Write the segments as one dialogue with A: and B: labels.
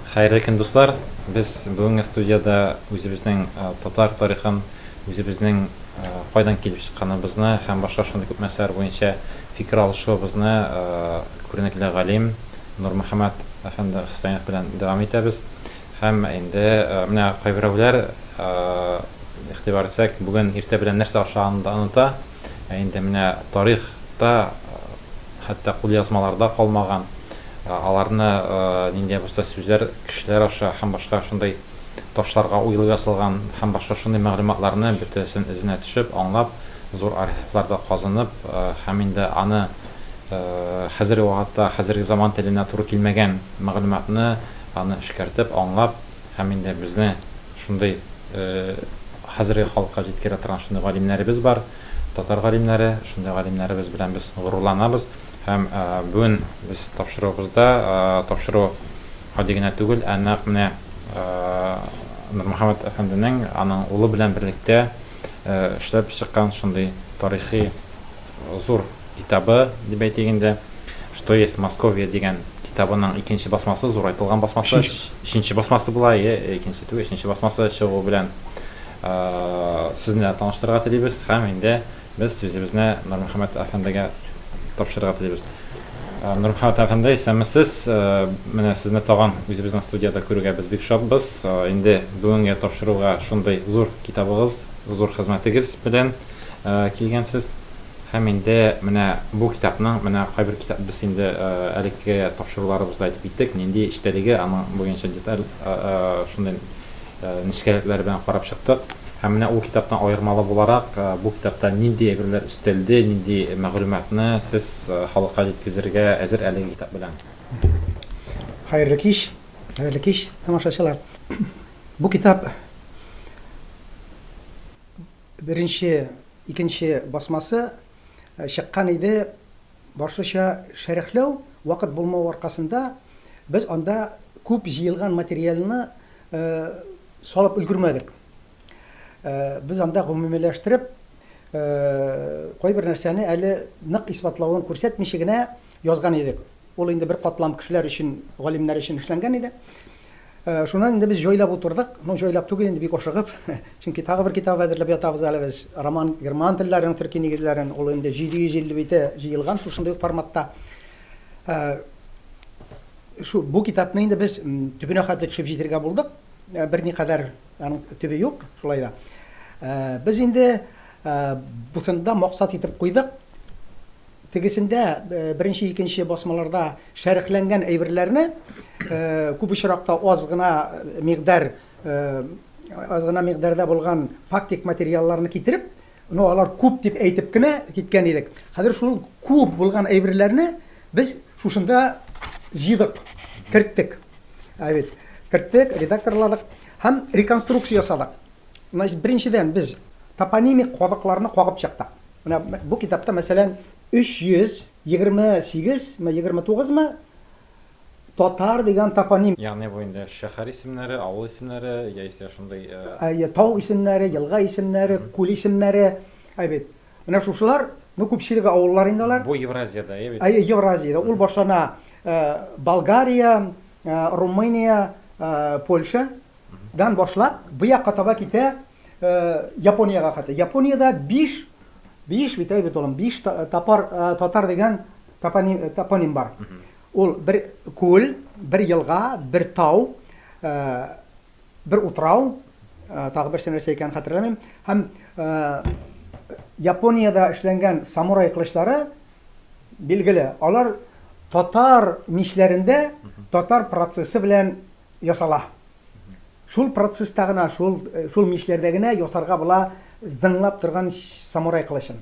A: Хәерле көн, дуслар! Без бүгенге студиядә үзебезнең татар тарихын, үзебезнең кайдан килеп чыкканыбызны һәм башка шундый күп мәсьәләләр буенча фикер алышуыбызны күренекле галим Нурмөхәммәт әфәнде Хөсәенов белән дәвам итәбез. Һәм инде менә кайберәүләр, игътибар итсәк, бүген иртә белән нәрсә ашаганын да оныта. Ә инде менә тарихта хәтта кулъязмаларда калмаган, аларны нинди дә булса сүзләр, кешеләр аша һәм башка шундый ташларга уелып ясалган һәм башка шундый мәгълүматларны бөтенесен эзенә төшеп, аңлап, зур архивларда казынып һәм инде аны хәзерге вакытта, хәзерге заман теленә туры килмәгән мәгълүматны аны эшкәртеп, аңлап һәм инде безне шундый хәзерге халыкка җиткерә торган шундый галимнәребез бар. Татар галимнәре, шундый галимнәребез белән без горурланабыз. Һәм бүген без тапшыруыбызда, тапшыру гади генә түгел, ә нәкъ менә Нурмөхәммәт әфәнденең, аның улы белән берлектә эшләп чыккан шундый тарихи зур китабы дип әйтик инде, Что есть Московия дигән китабының икенче басмасы, зурайтылган басмасы, өченче басмасы була, икенче түгел, өченче басмасы чыгу белән Сезне таныштырырга телибез һәм инде без сүзебезне Нурмөхәммәт әфәндегә тапшырырга телибез. Нурмөхәммәт әфәнде, исәнмесез. Менә сезне тагын үзебезнең студиядә күрүгә без бик шатбыз. Инде бүгенге тапшыруга шундый зур китабыгыз, зур хезмәтегез белән килгәнсез. Һәм инде менә бу китапның, менә кайбер китап без инде элекке тапшыруларыбызда әйтеп киттек, нинди эчтәлеге, аның буенча деталь шундый нечкәлекләре белән карап чыктык. Һәм менә ул китаптан аермалы буларак, бу китапта нинди әйберләр өстәлде, нинди мәгълүматны сез халыкка җиткезергә әзер әлеге китап белән?
B: Хәерле кич, хәерле кич, тамашачылар. Бу китап беренче, икенче басмасы чыккан иде. Башлыча шәрехләү вакыт булмау аркасында без анда күп җыелган материалны салып өлгермәдек. Без анда гомумиләштереп кайбер нәрсәне әле нык исбатлавын күрсәтмичә генә язган идек. Ул инде бер катлам кешеләр өчен, галимнәр өчен эшләнгән иде. Шуннан инде без җайлап утырдык. Ну, җайлап түгел инде, бик ашыгып. Чөнки тагы бер китап әзерләп ятабыз әле без. Роман герман телләренең төрки нигезләрен. Ул инде 750 бите җыелган шушындый ук форматта. Шу, бу китапны инде без төбенә хәтле төшеп җитәргә булдык. Берникадәр аның төбе юк, шулай да. Без инде бусында максат итеп куйдык. Тегесендә, беренче, икенче басмаларда шәрехләнгән әйберләрне күп очракта аз гына микъдар, аз гына микъдарда булган фактик материалларны китереп, ну, алар күп дип әйтеп кенә киткән идек. Хәзер шул күп булган әйберләрне без шушында җыйдык, керттек. Ә бит керттек, редакторладык һәм реконструкция ясадык. Значит, беренчедән без топонимик кадыкларны кагып чыктык. Менә бу китапта, мәсәлән, 328 ме, 29 мы татар дигән топоним.
A: Ягъни бу инде шәһәр исемнәре, авыл исемнәре яисә шундый.
B: Әйе, тау исемнәре, елга исемнәре, күл исемнәре. Әй бит. Менә шушылар, ну күпчелеге авыллар инде алар.
A: Бу Евразиядә, әйе
B: бит? Әйе, Евразиядә. Ул башлана Болгария, Румыния, Польша дан башлап, бу якка таба китә Япониягә хәтле. Япониядә 5 5 бит әйбәт улым, 5 тапар татар дигән топоним, топоним бар. Ул бер күл, бер елга, бер тау, бер утрау, тагы берсе нәрсә икәнен хәтерләмим. Һәм Япониядә эшләнгән самурай кылычлары билгеле, алар татар мичләрендә татар процессы белән ясала. Шул процесста гына, шул, шул мичләрдә генә ясарга була зыңлап торган самурай кылычын.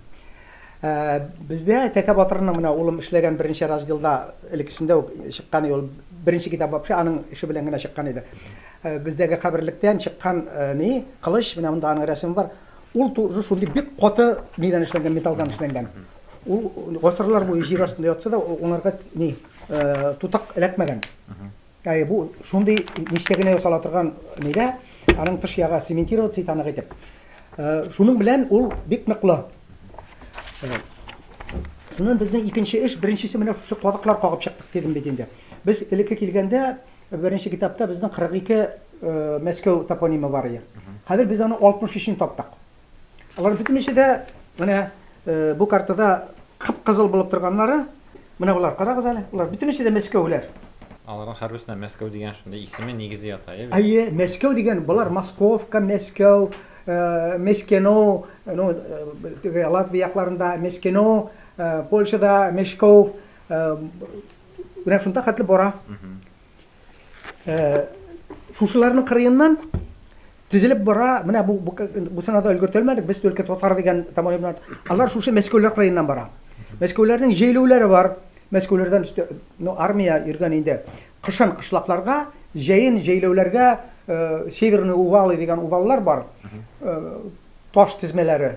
B: Ә, бездә Тәкә батырның менә улым эшләгән беренче разделда элеккесендә үк чыккан ул беренче китап вообще аның эше белән генә чыккан иде. Ә, бездәге каберлектән чыккан ә, ни кылыч, менә монда аның рәсеме бар. Ул тоже шундый бик каты нидән эшләнгән, металлдан эшләнгән. Ул гасырлар буе җир астында ятса да, уңарга ни, тутак эләкмәгән. Әйе, бу шундый нечкә генә ясала торган нидә, аның тыш ягы цементироваться итә нык итеп. Шуның белән ул бик ныклы. Шуннан безнең икенче эш, беренчесе менә шушы кадыклар кагып чыктык дидем бит инде. Без элекке килгәндә беренче китапта безнең 42 Мәскәү топонимы бар иде. Хәзер без аны 63-ен таптык. Алар бөтенесе дә менә бу картада кып-кызыл булып торганнары, менә болар, карагыз әле, болар бөтенесе дә Мәскәүләр.
A: Аларның һәрберсенә Мәскәү дигән шундый исеме, нигезе ята, әйе бит?
B: Әйе, Мәскәү дигән, болар Московка, Мәскәү, Мескено, ну, теге Латвия якларында Мескено, Польшада Мешков, менә шунда хәтле бара. Шушыларның кырыеннан тезелеп бара, менә бу бу сынада өлгертелмәдек, без только татар дигән томонимнар. Алар шушы Мәскәүләр кырыеннан бара. Мәскәүләрнең җәйләүләре бар. Мәскәүләрдән өстә, ну, армия йөргән инде. Кышын кышлакларга, җәен җәйләүләргә Северный Увалы дигән уваллар бар. Таш тезмәләре.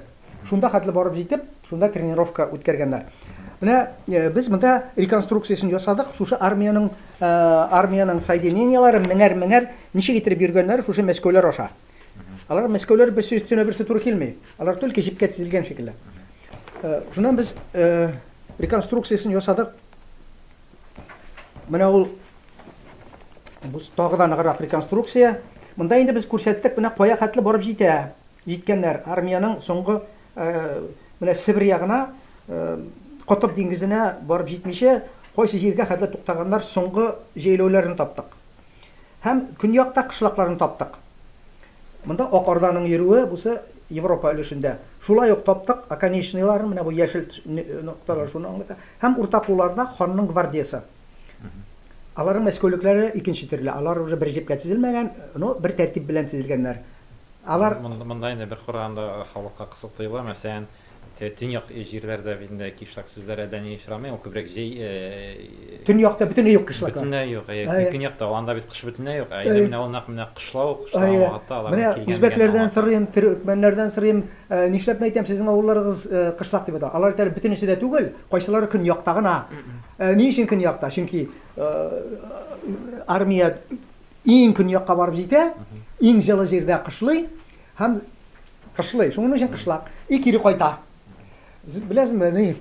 B: Шунда хәтле барып җитеп, шунда тренировка үткәргәннәр. Менә без монда реконструкциясен ясадык. Шушы армиянең армиянең соединениеләре меңәр-меңәр ничек итеп йөргәннәр шушы Мәскәүләр аша. Алар Мәскәүләр берсе өстенә берсе туры килми. Алар только җепкә тезелгән шикелле. Шуннан без реконструкциясен ясадык. Менә ул бу тагы да ныграк реконструкция. Монда инде без күрсәттек, менә кая хәтле барып җитә. Җиткәннәр. Армиянең соңгы менә Себер ягына, Котып диңгезенә барып җитмичә, кайсы җиргә хәтле туктаганнар, соңгы җәйләүләрен таптык. Һәм көньякта кышлакларын таптык. Монда Ак Орданың йөрүе, бусы Европа өлешендә. Шулай ук таптык оконечныйларын, менә бу яшел нокталар шуны аңлата. Һәм уртакулларда ханның гвардиясе. Аларның мәскәүлекләре икенче төрле. Алар уже бер җепкә тезелмәгән, но бер тәртип белән тезелгәннәр. Алар.
A: Монда инде бер караганда халыкка кысык тоела. Мәсәлән, төньяк җирләрдә бит инде кишлак сүзләре әллә ни очрамый, ул күбрәк җәй.
B: Төньякта бөтенләй юк кишлаклар.
A: Бөтенләй юк, әйе. Көньякта, анда бит кыш бөтенләй юк. Ә инде менә ул нәкъ менә кышлау, кышлаган вакытта аларның
B: килгән дигән. Менә үзбәкләрдән сорыйм, төрекмәннәрдән сорыйм, нишләп мәйтәм, сезнең авылларыгыз кышлак дип атала. Алар әйтәләр, бөтенесе дә түгел, кайсылары көньякта гына. Ни өчен көньякта? Чөнки армия Иң көньякка барып җитә, иң җылы җирдә кышлый һәм кышлый. Шуның өчен кышлак. И кире кайта. Беләсезме, ни,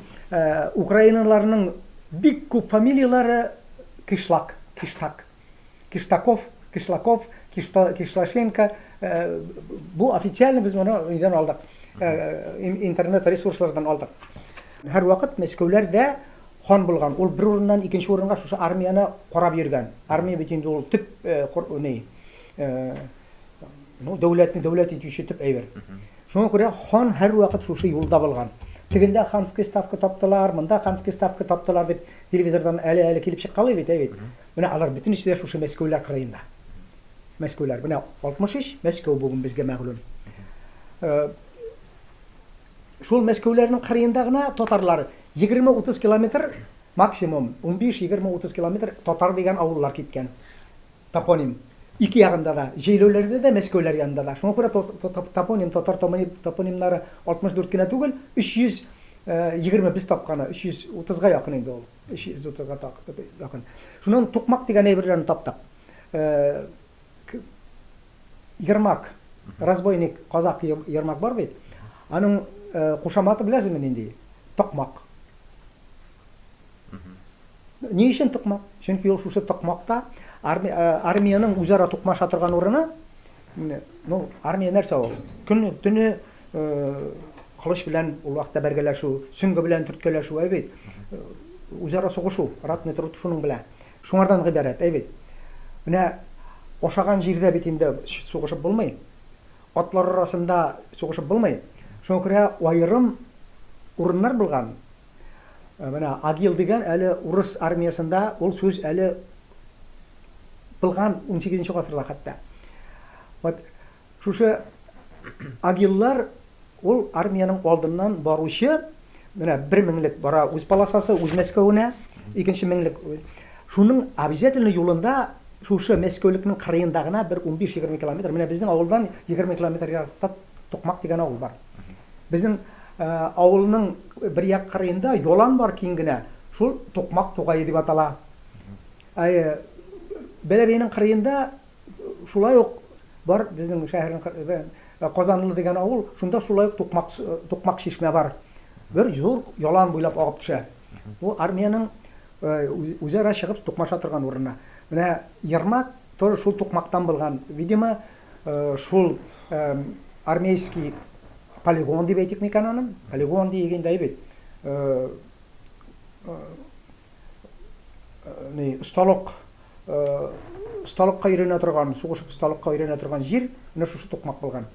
B: украиналарның бик күп фамилияләре Кишлак, Киштак. Киштаков, Кишлаков, Кишта, Кишлашенко. Бу официально без моны нидән алдык? Интернет ресурслардан алдык. Һәрвакыт Мәскәүләрдә Хан булган. Ул бер урыннан икенче урынга шушы армияне карап йөргән. Армия бит инде ул төп ни, ну, дәүләтне дәүләт итүче төп әйбер. Шуңа күрә хан һәрвакыт шушы юлда булган. Тегендә ханский ставка таптылар, монда ханский ставка таптылар дип телевизордан әле-әле килеп чыккалый бит, әй бит. Менә алар бөтенесе дә шушы Мәскәүләр кырыенда. Мәскәүләр. Менә 63 Мәскәү бүген безгә мәгълүм. Шул Мәскәүләрнең кырыенда гына татарлар 20-30 километр максимум, 15-20-30 километр татар дигән авыллар киткән. Топоним. Ике ягында да, җәйләүләрдә дә, Мәскәүләр янында да. Шуңа күрә топоним, татар топонимнары 64 кенә түгел, 320 без тапканы, 330-га якын инде ул. 330-га якын. Шуннан тукмак дигән әйберләрне таптык. Ермак, разбойник казак Ермак бар бит. Аның кушаматы беләсезме нинди? Токмак. Ни өчен токмак? Чөнки ул шушы токмакта армиянең үзара тукмаша торган урыны. Ну, армия нәрсә ул? Көн төне кылыч белән ул вакытта бәргәләшү, сөңге белән төрткәләшү, әй бит. Үзара сугышу, ратный труд шуның белән. Шуңардан гыйбарәт, әй бит. Менә ашаган җирдә бит инде сугышып булмый. Атлар арасында сугышып булмый. Шуңа күрә аерым урыннар булган. Менә Агил дигән әле урыс армиясендә ул сүз әле булган 18 гасырда хәтта. Вот Шушы агиллар ул армиянең алдыннан баручы, менә бер меңлек бара үз полосасы, үз Мәскәвенә, икенче меңлек. Шуның обязательно юлында шушы Мәскәүлекнең кырыенда гына бер 15-20 километр, менә безнең авылдан 20 километр еракта Токмак дигән авыл бар. Безнең авылның бер як кырыенда ялан бар киң генә, шул Токмак тугае дип атала. Бәләбәйнең кырыенда Шулай ук бар безнең шәһәрнең Казанлы дигән авыл, шунда шулай ук Тукмак Тукмак чишмә бар. Бер зур ялан буйлап агып төшә. Бу армиянең үзара чыгып тукмаша торган урыны. Менә Ермак тоже шул тукмактан булган. Видимо, шул армейский полигон дип әйтик микән аны? Полигон дигәндәй бит. Ни, осталык, осталыкка өйрәнә торган, сугышып осталыкка өйрәнә торган җир, менә шушы тукмак булган.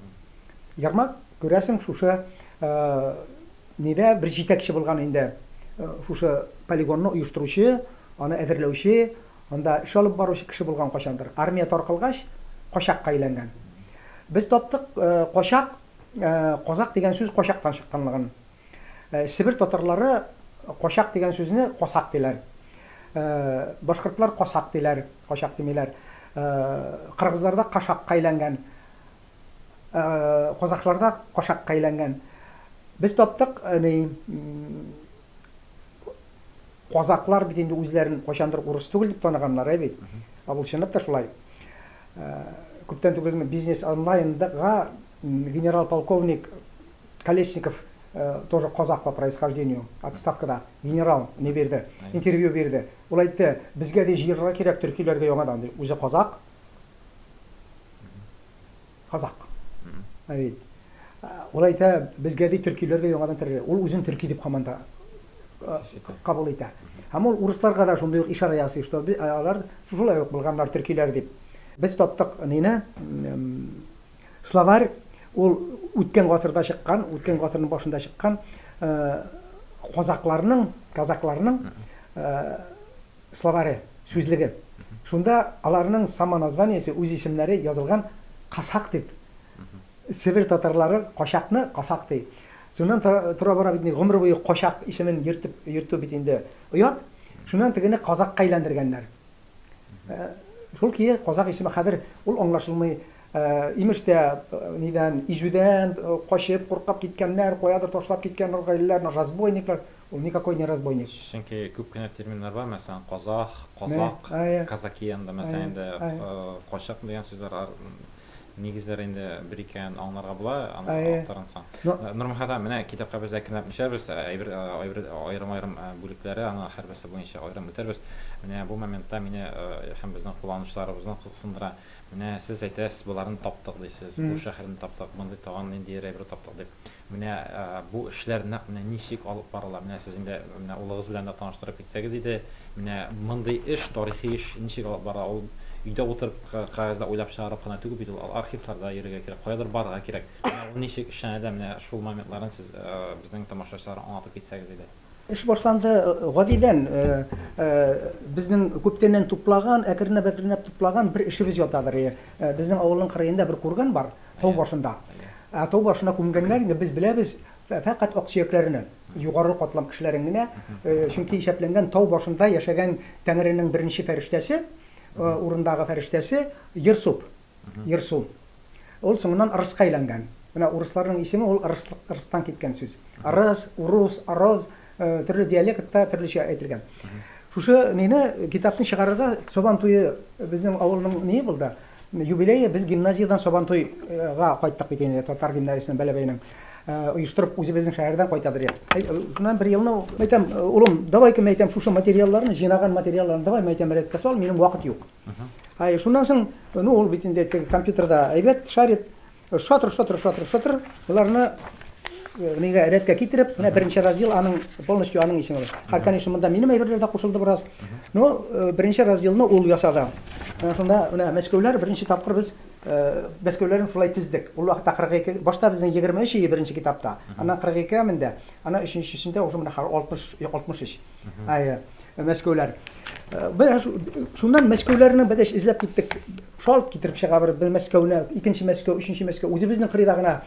B: Ермак, күрәсең, шушы нидә бер җитәкче булган инде, шушы полигонны оештыручы, аны әзерләүче, анда эш алып баручы кеше булган кайчандыр. Армия таркалгач, качакка әйләнгән. Без таптык, качак, казак дигән сүз качактан чыкканлыгын. Себер татарлары качак дигән сүзне касак диләр. Башкортлар касак диләр, качак димиләр. Кыргызларда кашакка әйләнгән. Казахларда кашакка әйләнгән. Без таптык, ни, казаклар бит инде үзләрен кайчандыр урыс түгел дип таныганнар, әй бит. Ә ул чынлап та шулай. Күптән түгел бизнес онлайнга генерал-полковник Колесников тоже казак по происхождению, отставкада генерал не бирде, интервью бирде. Ул әйтте, безгә ди җыерырга кирәк төркиләргә яңадан ди. Үзе казак. Казак. Ә бит. Ул әйтә, безгә ди төркиләргә яңадан керергә. Ул үзен төрки дип һаман да кабул итә. Һәм ул урысларга да шундый ук ишарә ясый, что алар шулай ук булганнар төркиләр дип. Без таптык нине, Словарь ул үткән гасырда чыккан, үткән гасырның башында чыккан казакларның, казакларның словаре, сүзлеге. Шунда аларның самоназваниесе, үз исемнәре язылган касак дип. Себер татарлары качакны касак ди. Шуннан тора-бара бит гомер буе качак исемен йөртеп йөртү бит инде оят. Шуннан тегене казакка әйләндергәннәр. Шул кие казак исеме хәзер ул аңлашылмый. Имеш тә, нидән, изүдән качып, куркып киткәннәр, каядыр ташлап киткән гаиләләр, разбойниклар. Ул никакой не разбойник.
A: Чөнки күп кенә терминнар бар, мәсәлән, казах, казак, казаки анда, мәсәлән, инде качак дигән сүзләр нигезләре инде бер икәнен аңларга була, аны актарынсаң. Нурмөхәммәт ага, менә китапка без әкренләп төшәбез, әйбер, аерым-аерым бүлекләре, аны һәрберсе буенча аерым үтәрбез. Менә бу моментта мине һәм безнең кулланучыларыбызны кызыксындыра. Менә сез әйтәсез, боларны таптык дисез, бу шәһәрне таптык, мондый тагын ниндидер әйбер таптык дип. Менә бу эшләр нәкъ менә ничек алып барыла? Менә сез инде менә улыгыз белән дә таныштырып китсәгез иде. Менә мондый эш, тарихи эш ничек алып барыла? Ул өйдә утырып кәгазьдә уйлап чыгарып кына түгел бит ул, архивларда йөрергә кирәк, каядыр барырга кирәк. Менә ул ничек эшләнә дә, менә шул моментларын сез безнең тамашачыларга аңлатып китсәгез иде.
B: Эш башланды гадидән. Безнең күптәннән туплаган, әкренләп-әкренләп туплаган бер эшебез ятадыр. Безнең авылның кырыенда бер курган бар, тау башында. Ә тау башына күмгәннәр инде, без беләбез, фәкать аксөякләрне, югары катлам кешеләрен генә. Чөнки исәпләнгән тау башында яшәгән Тәңренең беренче фәрештәсе, урындагы фәрештәсе Ерсуп. Ерсу. Ул соңыннан ырыска әйләнгән. Менә урысларның исеме ул ырыслык, ырыстан киткән сүз. Ырыс, урус, ороз, төрле диалектта төрлечә әйтелгән. Шушы мине китапны чыгарырга Сабан туе безнең авылның ние булды? Юбилее, без гимназиядән Сабан туйга кайттык бит инде, татар гимназиясеннән Бәләбәйнең. Оештырып үзебезнең шәһәрдән кайтадыр идек. Шуннан бер елны әйтәм, улым, давай-ка, әйтәм, шушы материалларны, җыйнаган материалларны давай, әйтәм, рәткә сал, минем вакыт юк. Ай, шуннан соң, ну, ул бит инде теге компьютерда әйбәт шарит, шатыр, шатыр, шатыр, шатыр, боларны э, нигә рәткә китереп, менә беренче раздел аның полностью аның исеме. Һәм, конечно, монда минем әйберләр дә кушылды бераз. Но э, беренче разделны ул ясады. Менә шунда менә Мәскәүләр беренче тапкыр без э, Мәскәүләрне шулай тездек. Ул вакытта 42, башта безнең 23 иде беренче китапта. Аннан 42 менде. Аннан өченчесендә уже менә 60 63. Әйе. Мәскәүләр. Без шуннан Мәскәүләрне без эзләп киттек. Шалт китереп чыга бер бер Мәскәүне, икенче Мәскәү, өченче Мәскәү. Үзебезнең кырыйда гына,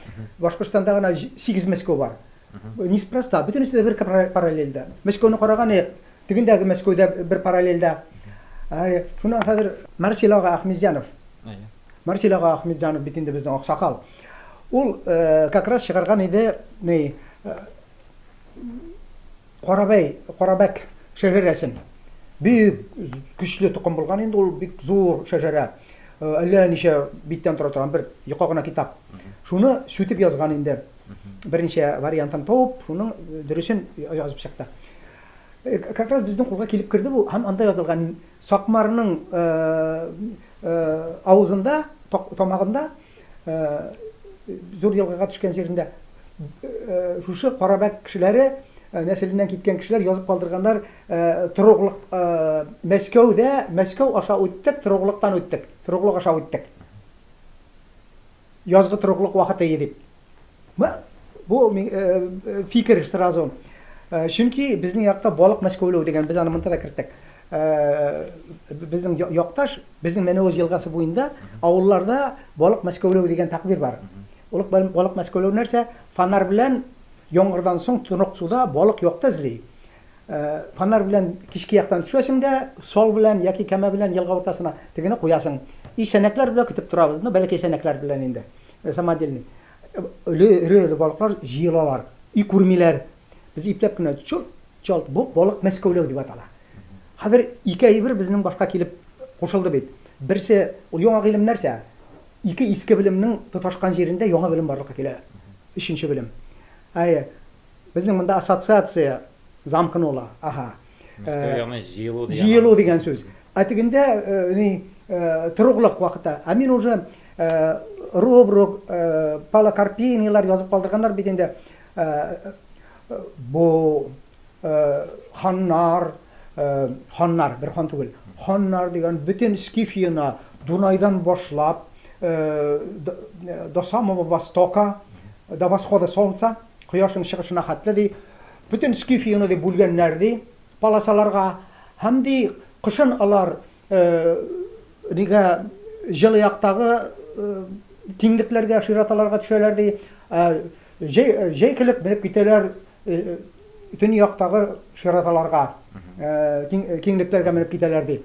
B: Башкортстанда гына 8 Мәскәү бар. Неспроста, бөтенесе дә бер параллельдә. Мәскәүне караган идек, тегендәге Мәскәүдә бер параллельдә. Әйе, шуннан хәзер Марсель ага Ахметзянов. Марсель ага Ахметзянов бит инде безнең аксакал. Ул как раз чыгарган иде, ни, Карабәй, Карабәк шәҗәрәсен. Бик көчле токым булган инде ул, бик зур шәҗәрә. Әллә ничә биттән тора торган бер йока гына китап. Шуны сүтеп язган инде. Берничә вариантын табып, шуның дөресен язып чыкты. Как раз безнең кулга килеп керде бу, һәм анда язылган Сакмарның авызында, тамагында, зур елгага төшкән җирендә шушы Карабәк кешеләре нәселеннән киткән кешеләр язып калдырганнар, Торуглык, Мәскәүдә, Мәскәү аша үттек, Торуглыктан үттек, Торуглык аша үттек. Язгы торуклык вакыты иде дип. Бу фикер сразу. Чөнки безнең якта балык мәскәүләү дигән, без аны монда да керттек. Безнең якташ, безнең Мәнәвез елгасы буенда авылларда балык мәскәүләү дигән тәкъбир бар. Ул балык мәскәүләү нәрсә? Фонарь белән яңгырдан соң тонык суда балык якты эзли. Фонарь белән кичке яктан төшәсең дә, сал белән яки кәмә белән елга уртасына тегене куясың. И сәнәкләр белән көтеп торабыз. Ну, бәләкәй сәнәкләр белән инде. Самодельный. Эре-эре балыклар җыелалар. И күрмиләр. Без ипләп кенә чолт, чалт. Бу балык мәскәүләү дип атала. Хәзер ике әйбер безнең башка килеп кушылды бит. Берсе, ул яңа гыйлем нәрсә? Ике иске белемнең тоташкан җирендә яңа белем барлыкка килә. Өченче белем. Әйе. Безнең монда ассоциация замкнула. Ага.
A: Мәскәү ягына җыелу
B: дигән. Җыелу дигән сүз. Ә тегендә ни торуглык вакыты. Ә мин уже Рубрук, Пала Карпинилар язып калдырганнар бит инде. Бу ханнар, ханнар, бер хан түгел. Ханнар дигән бөтен Скифияне Дунайдан башлап до самого востока, до восхода солнца, кояшның чыгышына хәтле, ди, бөтен Скифияне, ди, бүлгәннәр, ди, полосаларга. Һәм, ди, кышын алар нигә җылы яктагы киңлекләргә, широталарга төшәләр, ди. Ә җәй, җәй килеп менеп китәләр төньяктагы широталарга, киңлекләргә менеп китәләр, ди.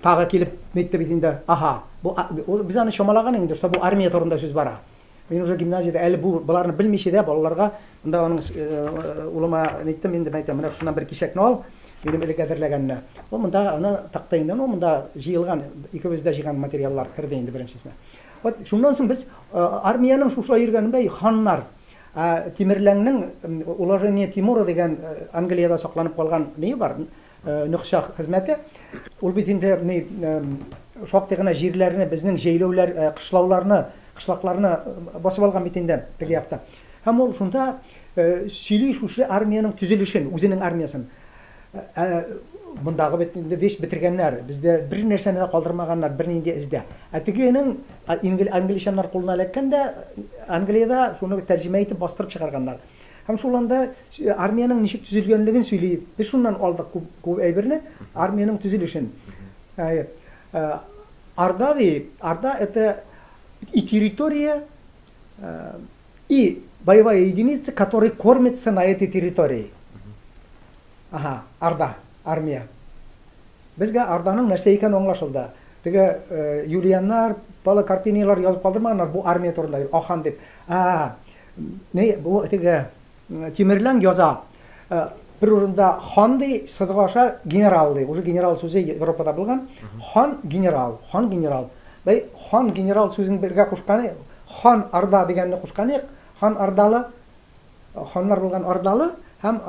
B: Тагы килеп нитте бит инде. Аһа, бу без аны чамалаган инде, что бу армия турында сүз бара. Мин уже гимназиядә әле бу боларны белмичә дә балаларга монда аның улыма ниттем инде, әйтәм, менә шуннан бер кисәкне ал, минем элек әзерләгәнне. Ул монда аны такты инде, ну монда җыелган, икебез дә җыйган материаллар керде инде беренчесенә. Вот шуннан соң без армиянең шушылай йөргәнендә ханнар, Тимерләңнең Уложение Тимура дигән Англиядә сакланып калган ние бар, Нөхсә хезмәте. Ул бит инде ни шактый гына җирләрне, безнең җәйләүләр, кышлауларны, кышлакларны басып алган бит инде теге якта. Һәм ул шунда сөйли шушы армиянең төзелешен, үзенең армиясен. Ә мондагы бит инде весь бетергәннәр, бездә бер нәрсәне дә калдырмаганнар, бернинди эздә. Ә тегенең англичаннар кулына эләккән дә, Англиядә шуны тәрҗемә итеп бастырып чыгарганнар. Һәм шул анда армиянең ничек төзелгәнлеген сөйли. Без шуннан алдык күп, күп әйберне, армиянең төзелешен. Орда ди, Орда это и территория, и боевая единица, которая кормится на этой территории. Ага, Орда, армия. Безгә Орданың нәрсә икәне аңлашылды. Теге Юлианнар, Пала Карпинийлар язып калдырмаганнар бу армия турында, Ахан дип. А, Ни, бу теге Тимерләң яза. Бер урында хан ди, сызык аша генерал ди. Уже генерал сүзе Европада булган. Хан генерал, хан генерал. Бәй, хан генерал сүзен бергә кушкан, хан Орда дигәнне кушкан ик, хан Ордалы, ханнар булган Ордалы һәм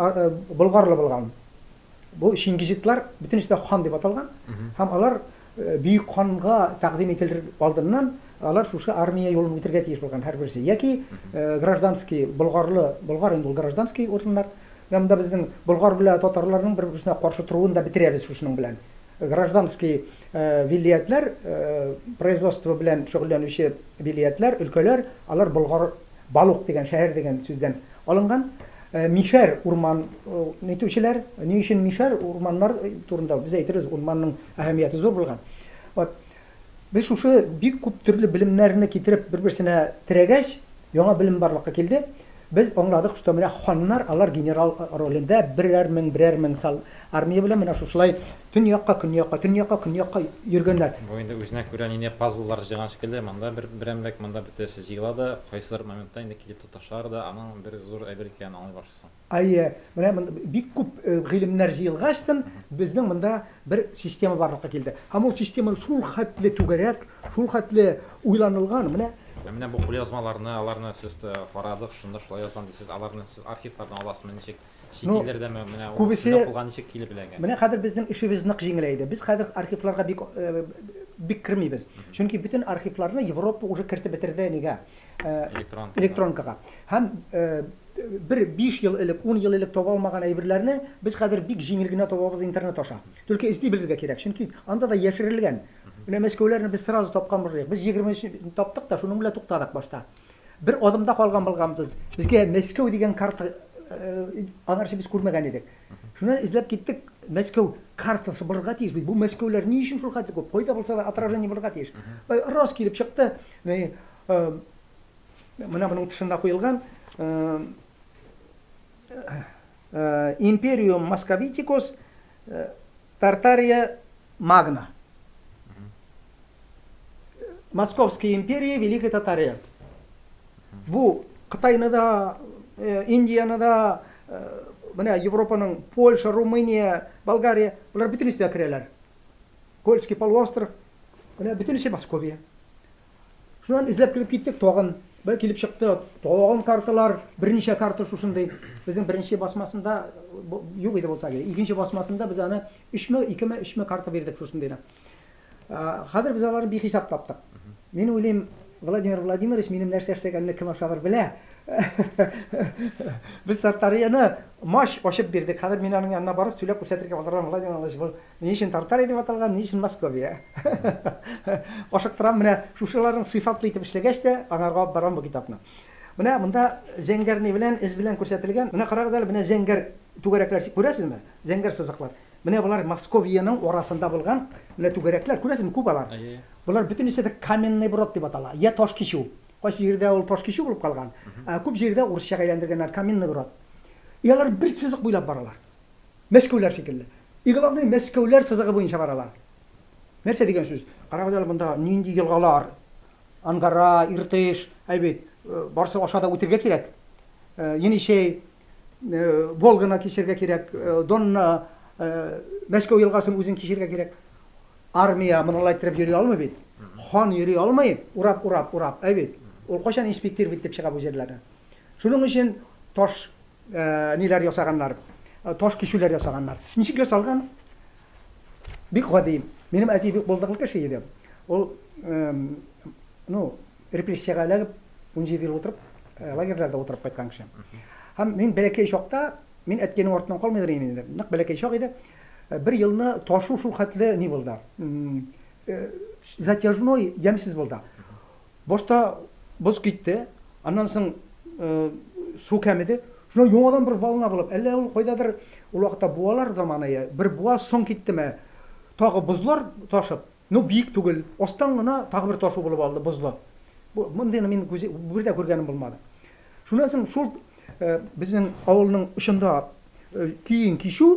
B: болгарлы булган. Бу чингизидлар бөтенесе дә хан дип аталган. Һәм алар бөек ханга тәкъдим ителер алдыннан алар шушы армия юлын үтергә тиеш булган һәрберсе. Яки гражданский болгарлы, болгар инде ул гражданский урыннар. Менә монда безнең болгар белән татарларның бер-берсенә каршы торуын да бетерәбез шушының белән. Гражданский вилиятләр, производство белән шөгыльләнүче вилиятләр, өлкәләр, алар болгар Балук дигән шәһәр дигән сүздән алынган. Мишәр урман нитүчеләр, ни өчен мишәр урманнар турында без әйтербез, урманның әһәмияте зур булган. Вот. Без шушы бик күп төрле белемнәрне китереп бер-берсенә терәгәч, яңа белем барлыкка килде. Без аңладык, что менә ханнар алар генерал ролендә берәр мең, берәр мең сал армия белән менә шушылай төньякка, көньякка, төньякка, көньякка йөргәннәр.
A: Бу инде үзенә күрә нинди пазллар җыйган шикелле, монда бер берәмлек, монда бөтенесе җыела да, кайсыдыр моментта инде килеп тоташалар да, аның бер зур әйбер икәнен аңлый башлыйсың.
B: Әйе, менә монда бик күп гыйлемнәр җыелгачтын, безнең монда бер система барлыкка килде. Һәм ул система шул хәтле түгәрәк, шул хәтле уйланылган, менә.
A: Ә менә бу кулъязмаларны, аларны сез карадык, шунда шулай язган дисез, аларны сез архивлардан аласызмы, ничек? Чит илләрдәме? Менә ул
B: күбесе
A: сезнең кулга ничек килеп эләгә?
B: Менә хәзер безнең эшебез нык җиңеләйде. Без хәзер архивларга бик бик кермибез. Чөнки бөтен архивларны Европа уже кертеп бетерде нигә? Электронкага. Һәм бер 5 ел элек, 10 ел элек таба алмаган әйберләрне без хәзер бик җиңел генә табабыз интернет аша. Только эзли белергә кирәк, чөнки анда да яшерелгән. Менә Мәскәүләрне без сразу тапкан булдык. Без 23 таптык та, шуның белән туктадык башта. Бер адымда калган булганбыз. Безгә Мәскәү дигән карта аңарчы без күрмәгән идек. Шуннан эзләп киттек, Мәскәү картасы булырга тиеш бит. Бу Мәскәүләр ни өчен шул хәтле күп? Кайда булса да отражение булырга тиеш. Рас килеп чыкты. Менә моның тышында куелган Империум Московитикус Тартария Магна. Московская империя, Великая Татария. Бу Кытайны да, Индияны да, менә Европаның Польша, Румыния, Болгария, болар бөтенесе дә керәләр. Кольский полуостров, менә бөтенесе Московия. Шуннан эзләп кереп киттек тагын. Бер килеп чыкты, тагын карталар, берничә карта шушындый. Безнең беренче басмасында юк иде булса кирәк. Икенче басмасында без аны өчме, икеме, өчме карта бирдек шушындыйны. Хәзер без аларны бихисап таптык. Мин уйлыйм, Владимир Владимирович минем нәрсә эшләгәнне кем ашадыр белә. Без Тартарияне маш ачып бирдек. Хәзер мин аның янына барып сөйләп күрсәтергә булдырам. Владимир Владимирович, бу ни өчен Тартария дип аталган, ни өчен Московия? Ашыктырам, менә шушыларның сыйфатлы итеп эшләгәч тә, аңарга алып барам бу китапны. Менә монда зәңгәр ни белән, эз белән күрсәтелгән. Менә карагыз әле, менә зәңгәр түгәрәкләр күрәсезме? Зәңгәр сызыклар. Менә болар Московиянең арасында булган менә түгәрәкләр, күрәсезме, күп алар. Болар бөтенесе дә каменный брод дип атала, я таш кичү. Кайсы җирдә ул таш кичү булып калган, ә күп җирдә урысчага әйләндергәннәр каменный брод. И алар бер сызык буйлап баралар. Мәскәүләр шикелле. И главное, Мәскәүләр сызыгы буенча баралар. Нәрсә дигән сүз? Карагыз әле монда нинди елгалар. Ангара, Иртыш, әй бит, барсы аша да үтергә кирәк. Енисей, Волганы кичергә кирәк, Донны, Мәскәү елгасын үзен кичергә кирәк. Армия моны алай иттереп йөри алмый бит. Хан йөри алмый, урап, урап, урап, әй бит. Ул кайчан инспектировать итеп чыга бу җирләрне? Шуның өчен таш ниләр ясаганнар, таш кичүләр ясаганнар. Ничек ясалган? Бик гади. Минем әти бик булдыклы кеше иде. Ул, ну, репрессиягә эләгеп, 17 ел утырып, лагерьларда утырып кайткан кеше. Һәм мин бәләкәй чакта, мин әткәйнең артыннан калмыйдыр идем инде. Нык бәләкәй чак иде. Бер елны ташу шул хәтле ни булды. Затяжной, ямьсез булды. Башта боз китте, аннан соң су кәмеде. Шуннан яңадан бер волна булып, әллә ул кайдадыр, ул вакытта буалар заманы, бер буа соң киттеме, тагы бозлар ташып, ну биек түгел, астан гына тагы бер ташу булып алды бозлы. Бу мондыйны мин күзе бер дә күргәнем булмады. Шуннан соң шул безнең авылның очында киң кичү,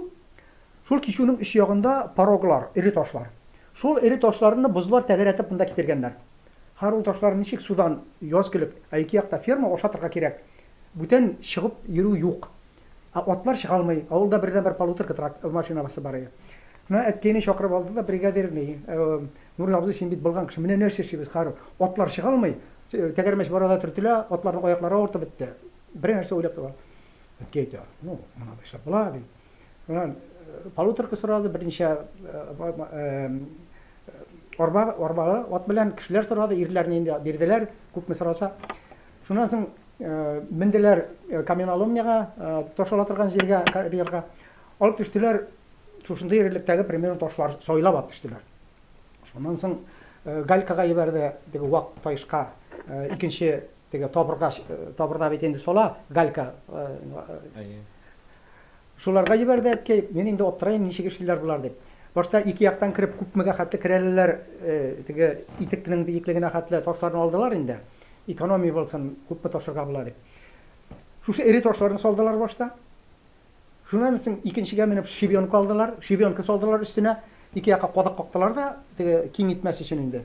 B: шул кичүнең өч ягында пороглар, эре ташлар. Шул эре ташларны бозлар тәгәрәтеп монда китергәннәр. Хәер ул ташлар ничек судан яз көлеп, ә ике якта ферма, ашатырга кирәк. Бүтән чыгып йөрү юк. Ә атлар чыга алмый. Авылда бердәнбер полуторка трак машинасы бар иде. Менә әткәйне чакырып алды да бригадир ни, Нурый абзый, син бит булган кеше, менә нәрсә эшлибез, хәер атлар чыга алмый, тәгәрмәч бара да төртелә, атларның аяклары авыртып бетте. Берәр нәрсә уйлап таба. Әткәй әйтә, ну, моны да эшләп була, ди. Шуннан полуторка сорады, берничә арба, арбалы ат белән кешеләр сорады, ирләрне инде бирделәр, күпме сораса. Шуннан соң менделәр каменоломняга, таш ала торган җиргә, карьерга. Алып төштеләр, шушындый эрелектәге примерно ташлар сайлап алып төштеләр. Шуннан соң галькага җибәрде, теге вак ташка, икенче теге табырга, табырда бит инде сала галька. Шуларга җибәрде әткәй, мин инде аптырыйм, ничек эшлиләр болар дип. Башта ике яктан кереп күпмегә хәтле керәләр, теге итекнең биеклегенә хәтле ташларны алдылар инде. Экономия булсын, күпме ташырга була дип. Шушы эре ташларны салдылар башта. Шуннан соң икенчегә менеп щебенка алдылар, щебенка салдылар өстенә. Ике якка кадак кактылар да, теге киң итмәс өчен инде.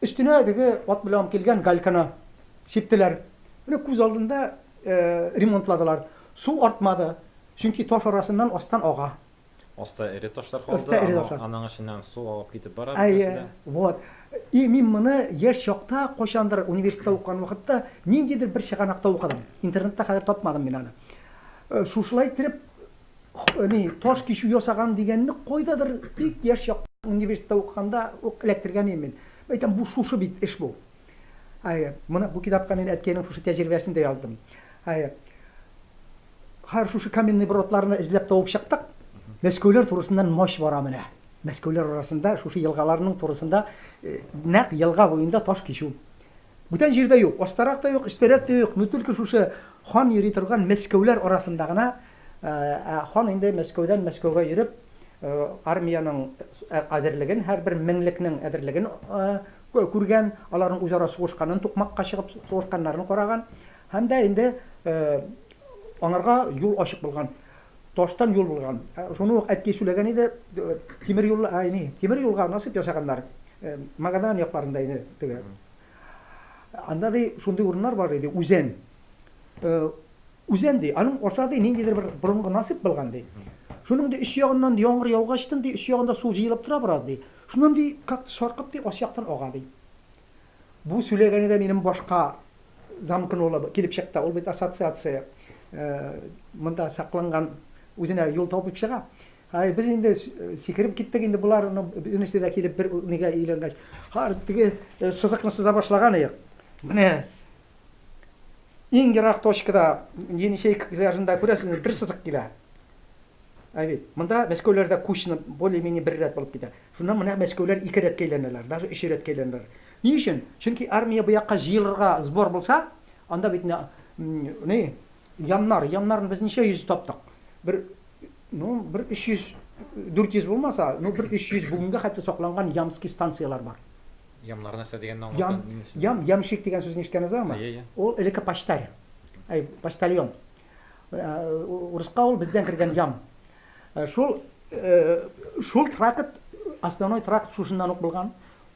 B: Өстенә теге ат белән килгән гальканы сиптеләр. Менә күз алдында ремонтладылар. Су артмады, чөнки таш арасыннан астан ага.
A: Аста эре ташлар калды,
B: Аста эре ташлар.
A: Аның эченнән су агып китеп бара.
B: Әйе, вот. И мин моны яшь чакта, кайчандыр университетта укыган вакытта, ниндидер бер чыганакта укыдым. Интернетта хәзер тапмадым мин аны. Шушылай иттереп ни таш кичү ясаган дигәнне кайдадыр бик яшь чакта университетта укыганда ук эләктергән идем мин. Әйтәм, бу шушы бит эш бу. Әйе, моны бу китапка мин әткәйнең шушы тәҗрибәсен дә яздым. Әйе. Хәер, шушы каменный бродларны эзләп табып чыктык. Мәскәүләр турысыннан мач бара менә. Мәскәүләр арасында шушы елгаларның турысында нәкъ елга буенда таш кичү. Бүтән җирдә юк, астарак та юк, өстәрәк тә юк, но только шушы хан йөри торган Мәскәүләр арасында гына, ә хан инде Мәскәүдән Мәскәүгә йөреп, армиянең әзерлеген, һәрбер меңлекнең әзерлеген күргән, аларның үзара сугышканын, тукмакка чыгып сугышканнарын караган һәм дә инде аңарга юл ачык булган. Таштан юл булган. Шуны ук әткәй сөйләгән иде, тимер юл, ай, ни, тимер юлга насыйп ясаганнар. Магадан якларында иде теге. Анда ди шундый урыннар бар иде, үзән. Үзән ди, аның аша ди ниндидер бер борынгы насыйп булган ди. Шуның ди өч ягыннан яңгыр яугачтын ди, өч ягында су җыелып тора бераз ди. Шуннан ди, как саркып ди, ас яктан ага ди. Бу сөйләгәне дә минем башка замкнуло килеп чыкты. Ул бит ассоциация монда сакланган үзенә юл табып чыга. Ай, без инде сикереп киттек инде болар, ну, бөтенесе дә килеп бер нигә өйләнгәч. Һар теге сызыкны сыза башлаган идек. Менә иң ерак точкада Енисей пляжында күрәсез, бер сызык килә. Ә бит монда Мәскәүләрдә кучно более-менее бер рәт булып китә. Шуннан менә Мәскәүләр ике рәткә әйләнәләр, даже өч рәткә әйләнәләр. Ни өчен? Чөнки армия бу якка җыелырга сбор булса, анда бит ни ямнар, ямнарны без ничә йөз таптык? Бер, ну, бер 300, 400 булмаса, ну, бер 300 бүгенгә хәтле сакланган ямский станцияләр бар.
A: Ямнар нәрсә дигәнне аңлатам.
B: Ям, ям, ямщик дигән сүзне ишеткәнегез бармы?
A: Әйе, әйе.
B: Ул элекке почтарь. Әй, почтальон. Урыска ул бездән кергән ям. Шул шул тракт, основной тракт шушыннан ук булган.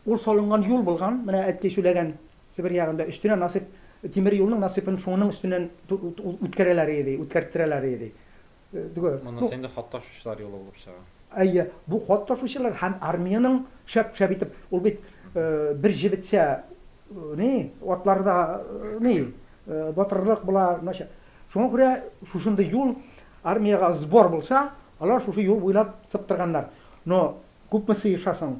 B: Ул салынган юл булган, менә әткәй сөйләгән Себер ягында өстенә насыйп тимер юлның насыйпын шуның өстеннән үткәрәләр иде, үткәрттерәләр иде.
A: Монысы инде хат ташучылар юлы булып чыга.
B: Әйе, бу хат ташучылар һәм армиянең шәп-шәп итеп, ул бит бер җебетсә, ни, атларда ни, батырлык була, начар. Шуңа күрә шушындый юл армиягә сбор булса, алар шушы юл буйлап сыптырганнар. Но күпме сыешасың?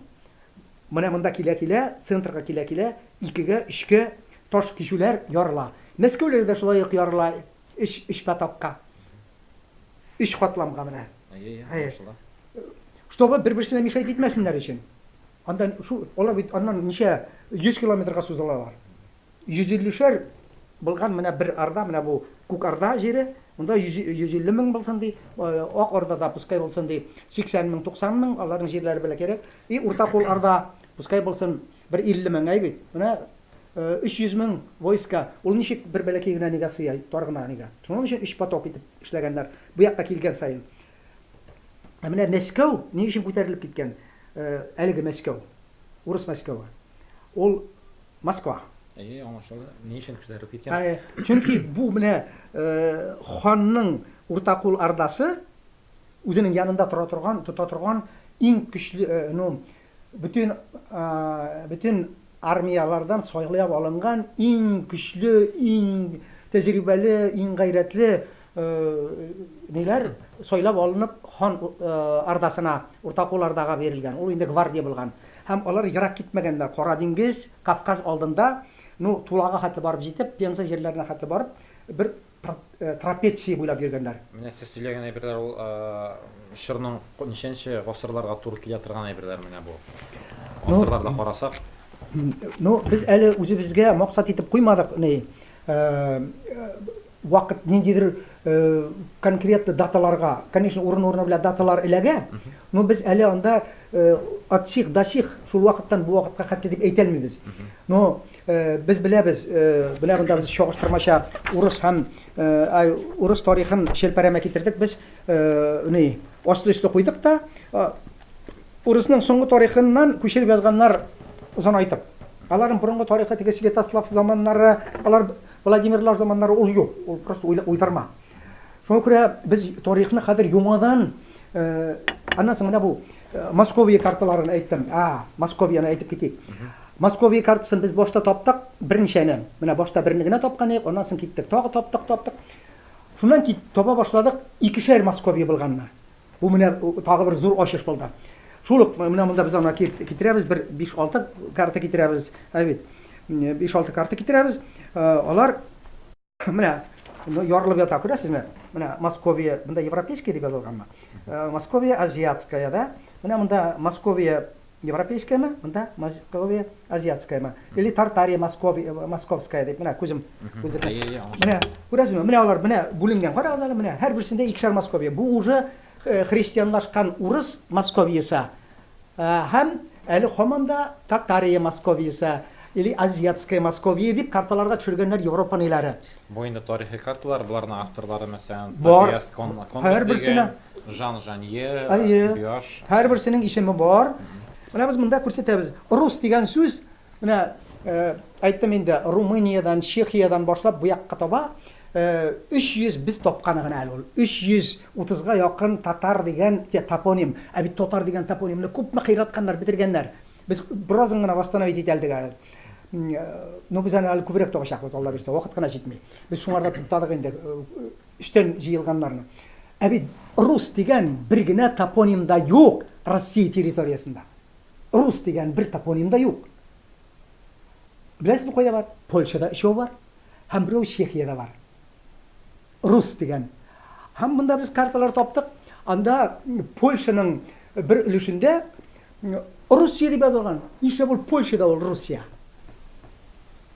B: Менә монда килә-килә, центрга килә-килә, икегә, өчкә таш кичүләр ярыла. Мәскәүләр дә шулай ук ярыла, өч, өч потокка. Өч катламга менә.
A: Әйе, әйе, аңлашыла.
B: Чтобы бер-берсенә мешать итмәсеннәр өчен. Анда шул, алар бит аннан ничә 100 километрга сузылалар. 150 шәр булган менә бер орда, менә бу Күк Орда җире, монда 150 мең булсын ди, Ак Ордада пускай булсын ди, 80 мең, 90 мең, аларның җирләре бәләкәйрәк. И Уртакул Орда, пускай булсын бер 50 мең, әй бит. Менә 300 мең войска, ул ничек бер бәләкәй генә нигә сыя, тар гына нигә. Шуның өчен өч поток итеп эшләгәннәр, бу якка килгән саен. Ә менә Мәскәү ни өчен күтәрелеп киткән? Әлеге Мәскәү, урыс Мәскәве. Ул Москва.
A: Әйе, аңлашылды. Ни өчен күтәрелеп киткән?
B: Әйе, чөнки бу менә ханның Уртакул Ордасы үзенең янында тора торган, тота торган иң көчле, ну, бөтен бөтен армияләрдән сайлап алынган иң көчле, иң тәҗрибәле, иң гайрәтле ниләр сайлап алынып хан Ордасына, Уртакул Ордага бирелгән. Ул инде гвардия булган. Һәм алар ерак китмәгәннәр, Кара диңгез, Кавказ алдында, ну, Тулага хәтле барып җитеп, Пенза җирләренә хәтле барып, бер трапеция буйлап йөргәннәр.
A: Менә сез сөйләгән әйберләр ул чорның ничәнче гасырларга туры килә торган әйберләр менә бу. Гасырларда карасак.
B: Ну, без әле үзебезгә максат итеп куймадык, ни, вакыт ниндидер конкретлы даталарга, конечно, урын-урыны белән даталар эләгә, но без әле анда от сих до сих, шул вакыттан бу вакытка хәтле дип әйтә алмыйбыз. Но без беләбез, менә монда без чагыштырмача урыс һәм урыс тарихын челпәрәмә китердек без, ни, асты-өсте куйдык та, урысның соңгы тарихыннан күчереп язганнар озынайтып. Аларның борынгы тарихы теге Святослав заманнары, алар Владимирлар заманнары ул юк, ул просто уйдырма. Шуңа күрә без тарихны хәзер яңадан, аннан соң менә бу Московия карталарын әйттем. А, Московияне әйтеп китик. Московия картасын без башта таптык, берничәне. Менә башта берне генә тапкан идек, аннан соң киттек. Тагы таптык, таптык. Шуннан кит таба башладык икешәр Московия булганны. Бу менә тагы бер зур ачыш булды. Шул ук менә монда без аны китерәбез, бер 5-6 карта китерәбез. Әй бит. 5-6 карта китерәбез. Алар менә ярылып ята, күрәсезме? Менә Московия, монда европейская дип язылганмы? Московия азиатская, да? Менә монда Московия европейскаяме? Монда Московия азиатскаяме? Или Тартария Московия, московская дип. Менә күзем. Менә күрәсезме? Менә алар менә бүленгән. Карагыз әле, менә һәрберсендә икешәр Московия. Бу уже христианлашкан урыс Московиясе. Һәм әле һаман да Татария Московиясе или Азиатская Московия дип карталарга төшергәннәр Европа ниләре.
A: Бу инде тарихи карталар, боларның авторлары, мәсәлән, Тобиас Кондор дигән, Жан Жанье,
B: Биош. Һәрберсенең исеме бар. Менә без монда күрсәтәбез. Рус дигән сүз, менә әйттем инде, Румыниядән, Чехиядән башлап бу якка таба 300 без тапканы гына әле ул. 330-га якын татар дигән топоним. Ә бит татар дигән топонимны күпме кыйратканнар, бетергәннәр. Без беразын гына восстановить итә алдык әле. Ну, без аны әле күбрәк табачакбыз, Алла бирсә, вакыт кына җитми. Без шуңарда туктадык инде, өстән җыелганнарны. Ә бит рус дигән бер генә топоним да юк Россия территориясендә. Рус дигән бер топоним да юк. Беләсезме, кайда бар? Польшада өчәү бар һәм берәү Чехиядә бар. Рус дигән. Һәм монда без карталар таптык. Анда Польшаның бер өлешендә Русия дип язылган. Нишләп ул Польшада ул Русия?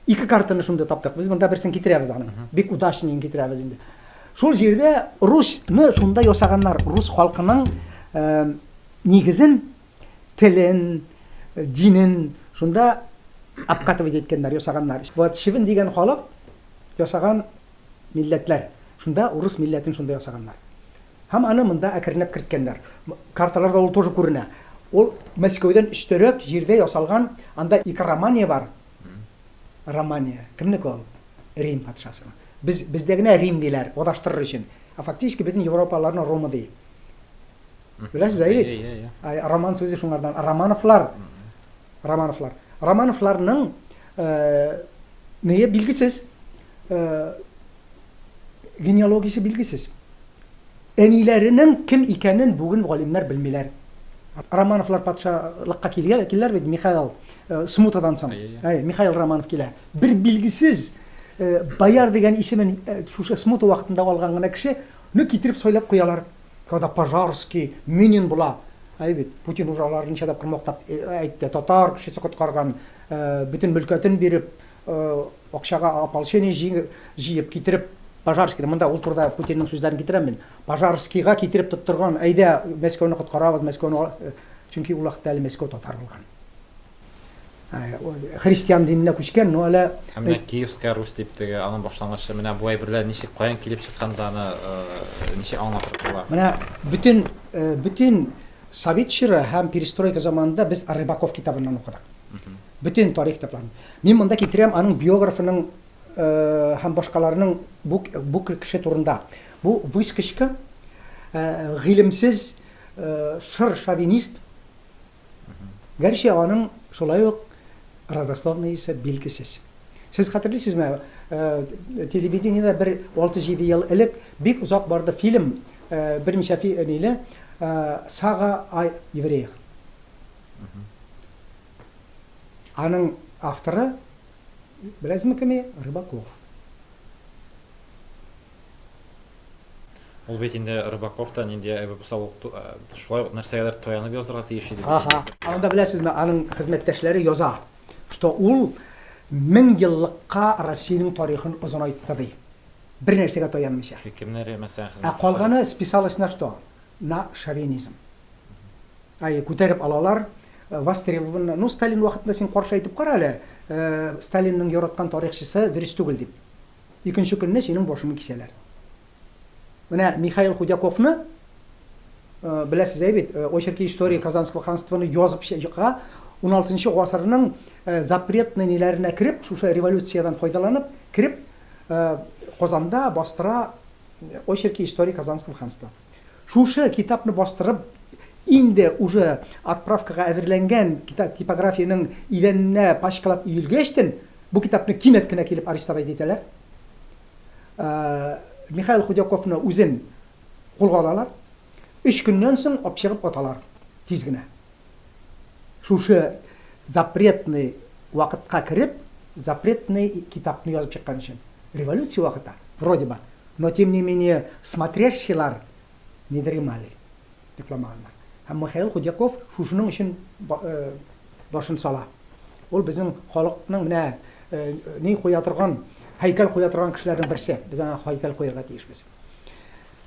B: Ике картаны шунда таптык. Без монда берсен китерәбез аның. Бик удачныйын китерәбез инде. Шул җирдә Русьны шунда ясаганнар. Рус халкының нигезен, телен, динен шунда обкатывать иткәннәр, ясаганнар. Вот чебен дигән халык ясаган милләтләр. Шунда урыс милләтен шунда ясаганнар. Һәм аны монда әкренләп керткәннәр. Карталарда ул тоже күренә. Ул Мәскәүдән өстәрәк җирдә ясалган, анда ике Романия бар. Романия. Кемнеке ул? Рим патшасының. Без, бездә генә Рим диләр, адаштырыр өчен. Ә фактически бөтен Европаларны Рома ди. Беләсез, әйе бит? Роман сүзе шуңардан. Романовлар. Романовлар. Романовларның нее билгесез. Генеалогиясе билгесез. Әниләренең кем икәнен бүген галимнәр белмиләр. Романовлар патшалыкка килгән, киләләр бит Михаил Смутадан соң. Әй, Михаил Романов килә. Бер билгесез бояр дигән исемен шушы Смута вакытында алган гына кеше, ну китереп сайлап куялар. Когда Пожарский, Минин була. Әй бит, Путин уже аларны ничә тапкыр мактап әйтте. Татар кешесе коткарган, бөтен мөлкәтен биреп, акчага ополчение җыеп китереп, Пожарскийны, монда ул турыда Путинның сүзләрен китерәм мин. Пожарскийга китереп тоттырган, әйдә, Мәскәүне коткарабыз, Мәскәүне, чөнки ул вакытта әле Мәскәү татар булган. Христиан диненә күчкән, но әле
A: Һәм менә Киевская Русь дип теге аның башлангычы, менә бу әйберләр ничек, каян килеп чыккан да аны ничек аңлатып була?
B: Менә бөтен бөтен совет чоры һәм перестройка заманында без Рыбаков китабыннан укыдык. Бөтен тарих китапларын. Мин монда китерәм аның биографының һәм башкаларның бу бу кеше турында. Бу выскочка, гыйлемсез, шыр шовинист. Гәрчә аның шулай ук родословныйсы билгесез. Сез хәтерлисезме, телевидениедә бер 6-7 ел элек бик озак барды фильм, берничә ниле, Сага о евреях. Аның авторы, беләсезме кем? Рыбаков.
A: Ул бит инде Рыбаков та нинди әйбер булса, ул шулай ук нәрсәгәдер таянып язырга тиеш иде.
B: Аһа. Анда беләсезме, аның хезмәттәшләре яза, что ул 1000 еллыкка Россиянең тарихын озынайтты ди. Бер нәрсәгә таянмыйча.
A: Кемнәр, мәсәлән,
B: Ә калганы списалось на что? На шовинизм. Әйе, күтәреп алалар. Востребован. Ну, Сталин вакытында син каршы әйтеп кара әле, Сталинның яраткан тарихчысы дөрес түгел дип. Икенче көнне синең башыңны кисәләр. Менә Михаил Худяковны беләсез әй бит, Очерки истории Казанского ханствоны язып чыга, 16 гасырның запретный ниләренә кереп, шушы революциядән файдаланып, кереп, Казанда бастыра Очерки истории Казанского ханства. Шушы китапны бастырып, инде уже отправкага әзерләнгән типографиянең идәненә пачкалап өелгәчтен, бу китапны кинәт кенә килеп арестовать итәләр. Михаил Худяковны үзен кулга алалар. Өч көннән соң алып чыгып аталар. Тиз генә. Шушы запретный вакытка кереп, запретный китапны язып чыккан өчен. Революция вакыты, вроде бы. Но тем не менее смотрящийлар не дремали. Йокламаганнар. Һәм Михаил Худяков шушының өчен башын сала. Ул безнең халыкның менә ни куя торган, һәйкәл куя торган кешеләрнең берсе. Без аңа һәйкәл куярга тиешбез.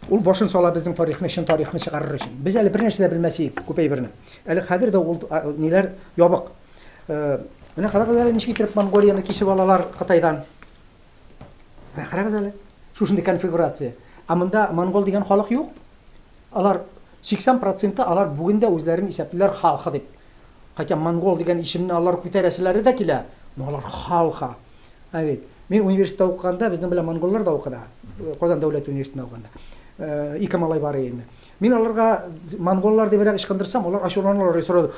B: Ул башын сала безнең тарихны, чын тарихны чыгарыр өчен. Без әле бернәрсә дә белмәс идек күп әйберне. Әле хәзер дә ул ниләр ябык. Менә карагыз әле, ничек итеп Монголияне кисеп алалар Кытайдан. Менә карагыз әле, шушындый конфигурация. Ә монда монгол дигән халык юк. Алар 80 проценты алар бүген дә үзләрен исәплиләр халхы дип. Хотя монгол дигән исемне алар күтәрәселәре дә килә, но алар халха. Ә бит. Мин университетта укыганда безнең белән монголлар да укыды. Казан дәүләт университетында укыганда. Ике малай бар иде инде. Мин аларга монголлар дибрәк ычкындырсам, алар ачуланалар сразу.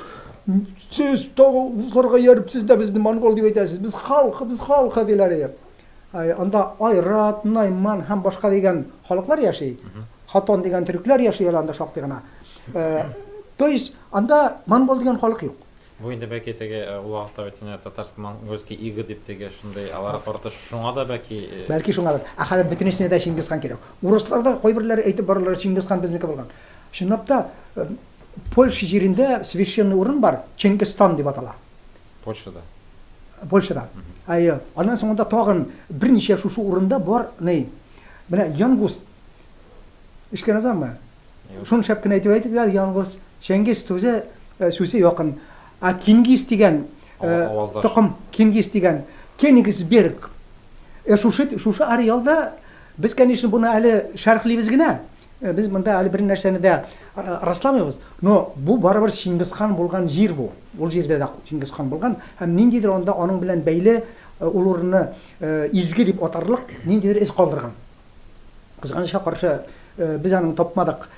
B: Сез тагы узларга ияреп, сез дә безне монгол дип әйтәсез. Без халык, без халык диләр. Анда Айрат, Найман һәм башка дигән халыклар яши. Хатон дигән төрекләр яши әле анда шактый гына. То есть анда монгол дигән халык юк.
A: Бу инде бәлки теге ул вакытта бит инде татарско-монгольский иго дип теге шундый алар карата шуңа да бәлки.
B: Бәлки шуңадыр. Ә хәзер бөтенесенә дә Чингисхан кирәк. Урыслар да кайберләре әйтеп баралар, Чингисхан безнеке булган. Чынлап та, Польша җирендә священный урын бар, Чингистан дип атала.
A: Польшада.
B: Польшада. Әйе. Аннан соң анда тагын берничә шушы урында бар, ни. Менә Янгус. Ишеткән адаммы? Шуны шәп кенә әйтеп әйтик әле, Янгус, Чәңгиз сүзе, сүзе якын. Ә Кингиз дигән токым, Кингиз дигән, Кенигсберг. Шушы, шушы ареалда без, конечно, буны әле шәрхлибез генә. Без монда әле бер нәрсәне дә расламыйбыз. Но бу барыбер Чингисхан булган җир бу. Ул җирдә дә Чингисхан булган һәм ниндидер анда аның белән бәйле ул урынны изге дип атарлык ниндидер эз калдырган. Кызганычка каршы, без аның тапмадык.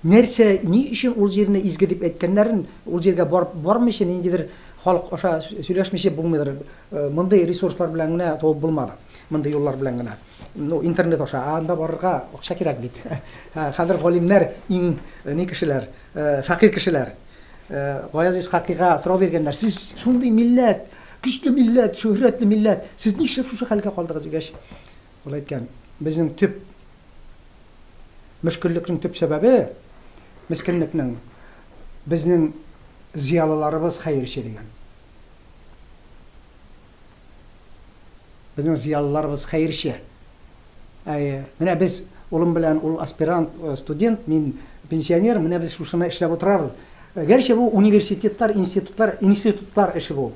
B: Нәрсә, ни өчен ул җирне изге дип әйткәннәрен, ул җиргә барып бармыйча, ниндидер халык аша сөйләшмичә булмыйдыр. Мондый ресурслар белән генә табып булмады. Мондый юллар белән генә. Ну, интернет аша. Ә анда барырга акча кирәк бит. Хәзер галимнәр иң ни кешеләр, фәкыйрь кешеләр. Гаяз Исхакыйга сорау биргәннәр, сез шундый милләт, көчле милләт, шөһрәтле милләт, сез нишләп шушы хәлгә калдыгыз дигәч, ул әйткән, безнең төп мөшкеллекнең төп сәбәбе, мескенлекнең, безнең зыялыларыбыз хәерче дигән. Безнең зыялыларыбыз хәерче. Әйе, менә без улым белән, ул аспирант, студент, мин пенсионер, менә без шушыны эшләп утырабыз. Гәрчә бу университетлар, институтлар, институтлар эше бу.